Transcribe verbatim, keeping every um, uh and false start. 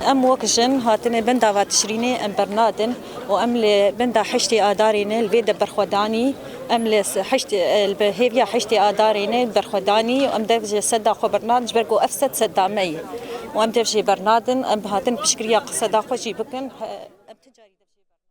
Em wek jin hatine benda va Tişrînê em bernadin û em li benda heştê Adarê ne, li vê de berxwedanî, em li s-, heştê, li bi hêviya heştê Adarê ne berxwedanî û em dev ji seda xwe bernadin, ji ber ku ev sed seda me ye û em dev jê bernadin, em hatin piştgiriya seda xwe jî bikin. He, em ti carî dev jê bernadin.